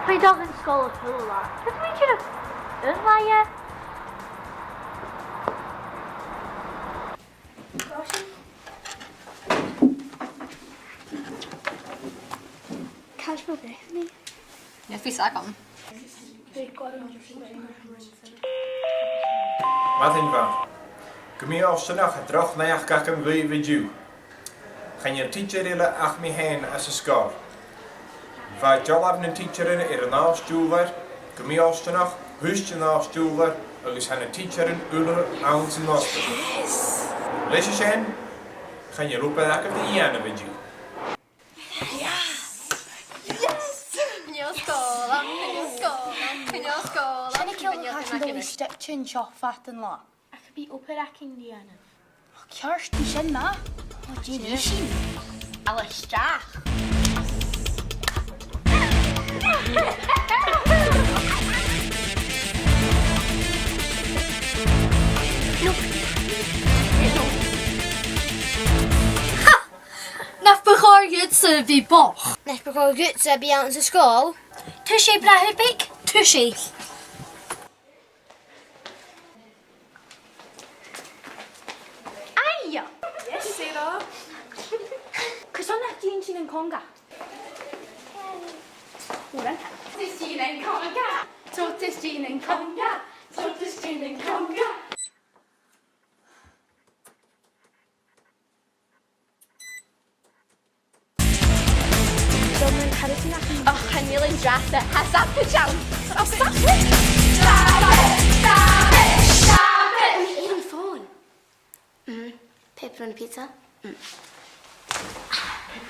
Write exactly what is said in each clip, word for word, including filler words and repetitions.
Bha e dol dhan sgoil a h-uile latha. Chan eil mi dìreach an latha. Càit a bheil Bethany? Chan eil fhios agam. Madainn mhath. Gu mì-fhortanach, droch naidheachd agam dhuibh an-diugh. Chan eil tidsear eile ach mi fhèin anns an sgoil. Bha dealbh nan tidsearan air an àrd-ùrlar, gu mì-fhortanach, thuit an àrd-ùrlar agus tha na tidsearan uile anns an ospidal. Leis a sin, chan eil obair agaibh ri dhèanamh an-diugh. Yes! Yes! Coinneal sgoile, coinneal sgoile, coinneal sgoile, coinneal sgoile. Chan eil càil a' chairt an seo fad an latha. Ach bidh obair againn ri dhèanamh. O, ceart, nì sin math. O, dè nì sinn? A-steach. No. No. Ha! Nach bu chòir dhutsa a bhith bochd? Nach bu chòir dhutsa a bhith anns an sgoil? Tusa, a bhràthair beag, tusa. Aidh! Yes, Sarah. Carson nach dèan sinn an conga? Uaireanta. Toireas Jean an conga. Toireas Jean an conga. Toireas Jean an conga. Dòmhnall, càit an deach? Och, chan eil an-dràsta. Tha sabaid ann. O, sabaid! Sabaid! Sabaid! Sabaid! An e air a' fòn? Mm. Pepperoni pizza? Mm.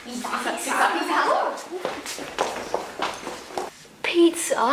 Pizza, pizza, pizza. Pizza?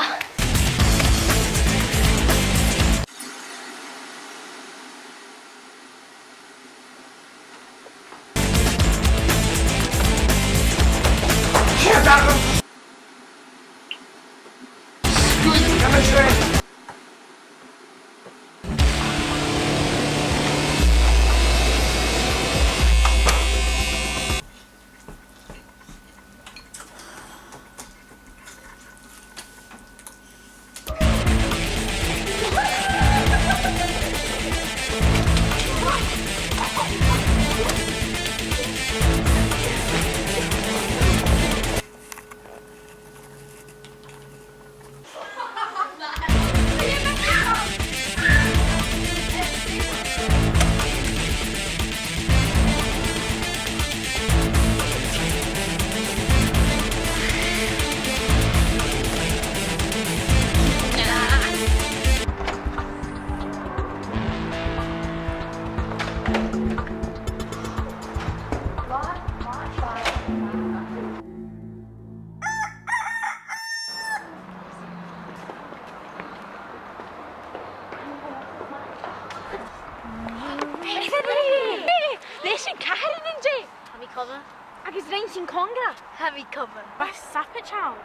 Leis an ceathramh an-dè. Tha mi coma. Agus rinn sinn conga. Tha mi coma. Bha sabaid ann.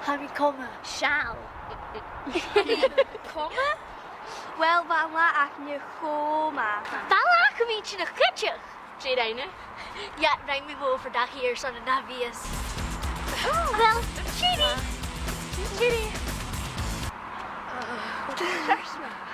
Tha mi coma. Seall. Coma? Well, bha an latha againne cho math. Bha an latha cho inntinneach cuideachd. Dè rinn thu? Yeah, rinn mi mo overdachaigh airson an ath-mhìos. Well, tìoraidh. Tìoraidh. Cheers, man.